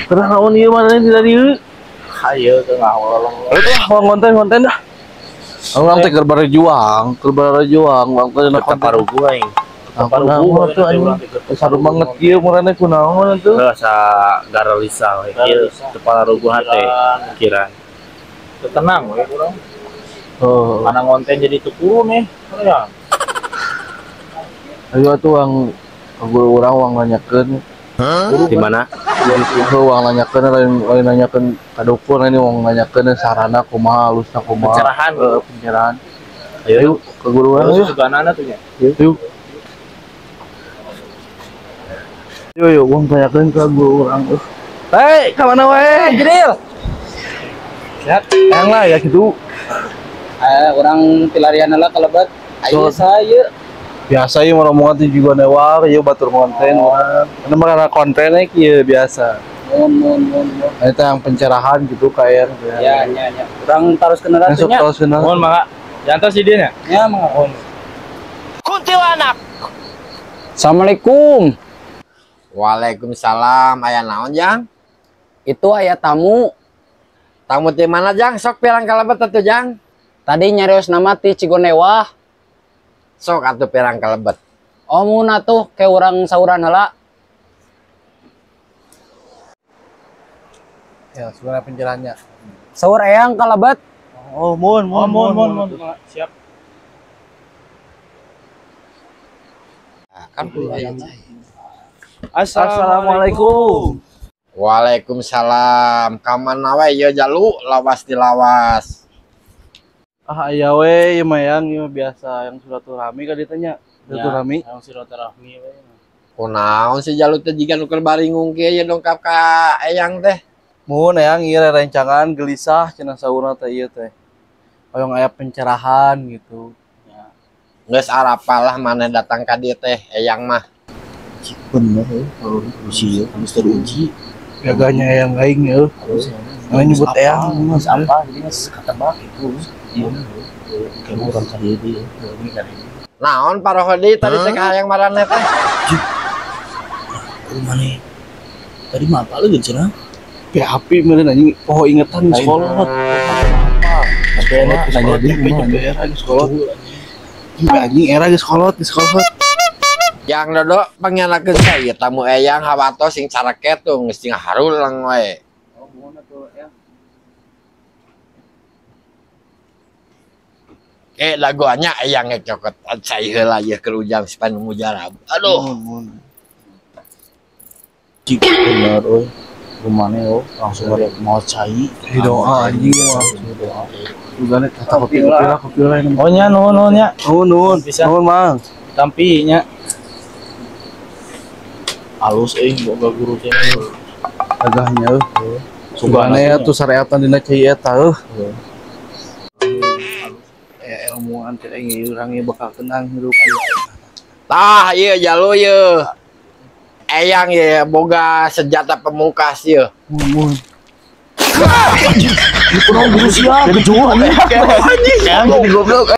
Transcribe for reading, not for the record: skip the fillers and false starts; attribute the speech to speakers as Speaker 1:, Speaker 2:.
Speaker 1: Terus naon ieu mana di tadi?
Speaker 2: Hayo teu ngawolong.
Speaker 1: Ayo tuh konten-konten dah. Urang teh keur berjuang, urang teh na
Speaker 2: konten parugu aing.
Speaker 1: Parugu tuh anjing. Saru banget kieu murana kunaon atuh.
Speaker 2: Heuh asa garalisa we kieu teu parugu hate pikiran. Teu tenang we urang.
Speaker 1: Oh,
Speaker 2: mana ngonten jadi teu purun eh. Ya.
Speaker 1: Ayo atuh urang guru urang urang nanyakeun.
Speaker 2: Di mana?
Speaker 1: Heuh urang nanyakeun lain nanyakeun ka dukun ini urang nanyakeun sarana kumaha alusna kumaha.
Speaker 2: Pencerahan,
Speaker 1: pencerahan.
Speaker 2: Ayo
Speaker 1: ke guru urang yuk.
Speaker 2: Suganana tuh nya.
Speaker 1: Yuk. Yuk yuk urang tanyakeun ka guru urang. Hei, ka mana wae?
Speaker 3: Jedil.
Speaker 1: Sehat. Yang lah ya gitu.
Speaker 3: Urang pilarian lah kalebet. Ayo saya.
Speaker 1: Biasa ieu rombongan teh juga newar ieu batur konten urang. Karena mah kontennya kieu biasa.
Speaker 3: Mun.
Speaker 1: Eta yang pencerahan gitu kayak
Speaker 3: ya nya nya. Urang taroskeun heula teh nya.
Speaker 2: Mun mangga. Jantos di dieu nya?
Speaker 3: Ya mangga.
Speaker 4: Kuntilanak.
Speaker 3: Assalamualaikum.
Speaker 5: Waalaikumsalam. Aya naon, Jang?
Speaker 3: Itu aya tamu.
Speaker 5: Tamu ti mana, Jang? Sok pirang kalebet atuh, Jang?
Speaker 3: Tadi nyarios nama ti Cigonewah.
Speaker 5: Sok atuh pirang kalebet.
Speaker 3: Oh mun atuh ke urang sauran heula.
Speaker 1: Ya, sebenarnya pencerahannya.
Speaker 3: Saur eyang kalebet.
Speaker 1: Oh, mun.
Speaker 2: Siap.
Speaker 5: Nah, kan kudu aya.
Speaker 1: Assalamualaikum.
Speaker 5: Waalaikumsalam. Ka mana we ieu jalu lawas dilawas.
Speaker 1: Ah aya we ieu mah yang ieu biasa yang silaturahmi ka ditanya. Silaturahmi.
Speaker 2: Yang silaturahmi we.
Speaker 5: Kunaon si jalu teh jiga nu keur baringung kieu ieu dongkap ka eyang teh.
Speaker 1: Mun eyang ieu rencangan gelisah cenah saurna teh ieu teh. Hoyong aya pencerahan gitu.
Speaker 2: Ya.
Speaker 5: Geus arapal lah maneh datang ka dieu teh eyang mah.
Speaker 2: Bener euy, uji geus teruji.
Speaker 1: Gagahnya eyang aing euy. Nggak nyebut eyang
Speaker 2: geus apa jadi geus katebak gitu. Iya, kayak urang ka dieu deui.
Speaker 5: Naon parohodi tadi teh hayang maraneh teh?
Speaker 2: Maneh. Tadi mah apa leugeun cenah?
Speaker 1: PHP meureun anjing poho ingetan sekolah. Tapi nanya deui era geus kolot. Anjing era geus kolot, geus kolot.
Speaker 5: Yang Dodo pangyanakeun ka ieu tamu eyang hawatos sing careket tuh geus sing harulang we.
Speaker 1: Oh, mun atuh eyang.
Speaker 5: Laguannya eyang cokot cai heula ieu keur ujang si panu mujarab. Aduh.
Speaker 2: Cik bener euy. Rumane euy langsung bari mau cai.
Speaker 1: Doa anjing mah.
Speaker 2: Doa.
Speaker 1: Sugane tata kopi lah, kopi lah.
Speaker 2: Oh nya nuhun nya.
Speaker 1: Nuhun. Nuhun Mang.
Speaker 2: Tampi nya. Alus euy boga guru teh.
Speaker 1: Gagahnya euy. Sugane atuh syariatan dina cai eta euy. Ilmuan teh aing urang ieu bakal tenang hirup.
Speaker 5: Tah ieu jalu ieu. Eyang ieu boga senjata pemungkas ieu.
Speaker 1: Mun.
Speaker 2: Kunaon guru sia? Jadi jual anjing. Jadi goblok.